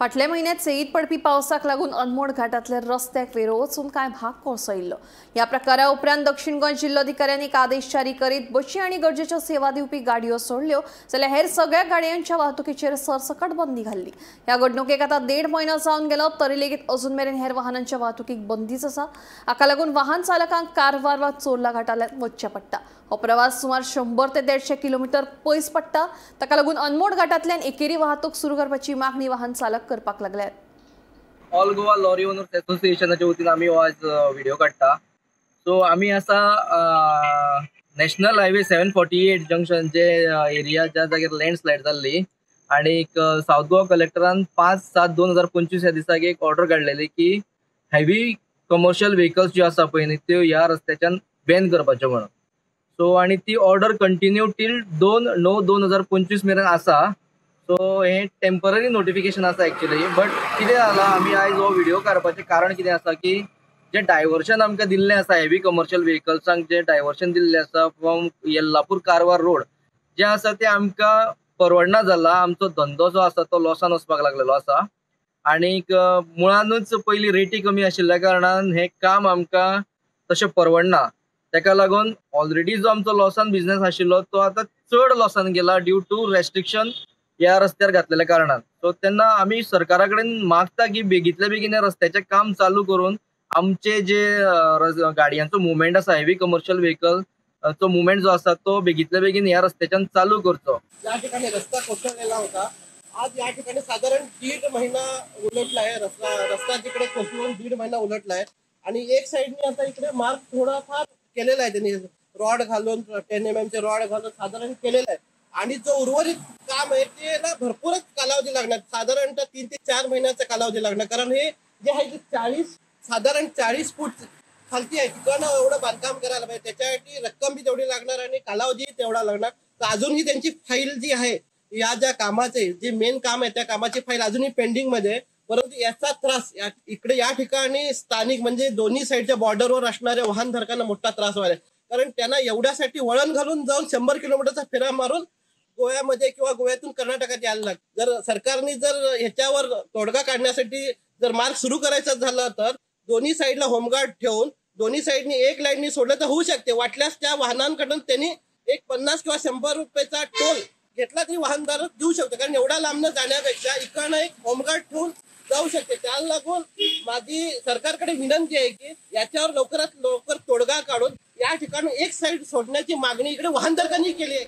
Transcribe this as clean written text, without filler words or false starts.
फाटल्या म्हयन्यात सेगीत पडपी पावसाक लागून अनमोड घाटांतल्या रस्त्याक वेरो वचून कांय भाग कोसळिल्लो। ह्या प्रकारा उपरांत दक्षिण गोंय जिल्लोधिकाऱ्यांनी एक आदेश जारी करीत बशी आनी गरजेच्यो सेवा दिवपी गाडयो सोडल्यो जाल्यार हेर सगळ्या गाडयांच्या वाहतुकीचेर सरसकट बंदी घाल्ली। ह्या घडणुकेक आतां 1.5 म्हयनो जावन गेलो तरी लेगीत अजून मेरेन हेर वाहनांच्या वाहतुकीक बंदीच आसा। हाका लागून वाहन चालकांक कारवार वा चोर्ला घाटांतल्यान वचचें पडटा। हो प्रवास सुमार 100 ते 150 किलोमीटर पयस पडटा। ताका लागून अनमोड घाटांतल्यान एकेरी वाहतूक सुरू करपाची मागणी वाहन चालक करपाक लागल्यात। ऑल गोवा लॉरी ओनर्स असोसिएशनाच्या वतीन आमी हो आज व्हिडिओ काडटा। सो आमी आसा national highway 748 junction J area ज्या जाग्यार लँडस्लायड जाल्ली आनी सावथ गोवा कलेक्टरान 5/7/2025 ह्या दिसाक एक ऑर्डर काडलेली की हेवी कमर्शियल व्हेकल्स ज्यो आसा पळय न्ही त्यो ह्या रस्त्याच्यान बॅन करपाच्यो म्हणून। सो आनी ती ऑर्डर कंटिन्यू टील 2/9/2025 मेरेन आसा। सो हे टेम्पररी नोटिफिकेशन आसा एक्चुअली, बट कितें जाला आमी आयज हो व्हिडिओ काडपाचें कारण कितें आसा की जे डायवर्शन आमकां दिल्लें आसा हेवी कमर्शियल व्हेकल्सांक जे डायवर्शन दिल्लें आसा फ्रॉम येल्लापूर कारवार रोड जें आसा तें आमकां परवडना जाला। आमचो धंदो जो आसा तो लॉसान वचपाक लागलेलो आसा आनीक मुळानूच पयलीं रेटी कमी आशिल्ल्या कारणान हें काम आमकां तशें परवडना। तेका लागून ऑलरेडी जो आमचो लॉसान बिजनेस आशिल्लो तो आतां चड लॉसान गेला ड्यू टू रेस्ट्रिक्शन ह्या रस्त्यार घातलेल्या कारणान। सो तेन्ना आमी सरकारा कडेन मागता की बेगीतल्या बेगीन रस्त्याचें काम चालू करून आमचे जे गाडयांचो मुवमेंट आसा हेवी कमर्शियल व्हेकल चो मुवमेंट जो आसा तो बेगीतल्या बेगीन ह्या रस्त्याच्यान चालू करचो। या ठिकाणी रस्ता कोसळलेला होता। आज या ठिकाणी साधारण 1.5 महिना उलटला आहे। रस्ता तिकडे कोसळून 1.5 महिना उलटला आहे आणि एक साईडने आता इकडे मार्ग थोडाफार केलेला आहे, त्यांनी रॉड घालून 10 mm चे रॉड घालून साधारण केलेला आहे आणि जो उर्वरित काम आहे त्याला भरपूरच कालावधी लागणार, साधारणतः 3 ते 4 महिन्याचा कालावधी लागणार। कारण हे जे आहे ते 40 साधारण 40 फूट खालती आहे, तिकडनं एवढं बांधकाम करायला पाहिजे, त्याच्यासाठी रक्कम बी तेवढी लागणार आणि कालावधी तेवढा लागणार। तर अजूनही त्यांची फाईल जी आहे या ज्या कामाचे जे मेन काम आहे त्या कामाची फाईल अजूनही पेंडिंग मध्ये आहे। परंतु याचा त्रास इकडे या ठिकाणी स्थानिक म्हणजे दोन्ही साईडच्या बॉर्डरवर असणाऱ्या वाहनधारकांना मोठा त्रास व्हायला, कारण त्यांना एवढ्यासाठी वळण घालून जाऊन 100 किलोमीटरचा फेरा मारून गोव्यामध्ये किंवा गोव्यातून कर्नाटकात यायला लागतं। जर सरकारने जर ह्याच्यावर तोडगा काढण्यासाठी जर मार्ग सुरू करायचा झाला तर दोन्ही साईडला होमगार्ड ठेवून दोन्ही साईडनी एक लाईननी सोडलं तर होऊ शकते। वाटल्यास त्या वाहनांकडून त्यांनी एक 50 किंवा 100 रुपयाचा टोल घेतला तरी वाहनधारक देऊ शकतो, कारण एवढा लांबनं जाण्यापेक्षा इकडनं एक होमगार्ड ठेवून जाऊ शकते। त्याला लागून माझी सरकारकडे विनंती आहे की याच्यावर लवकरात लवकर तोडगा काढून या ठिकाणी एक साईड सोडण्याची मागणी इकडे वाहनधारकांनी केली आहे।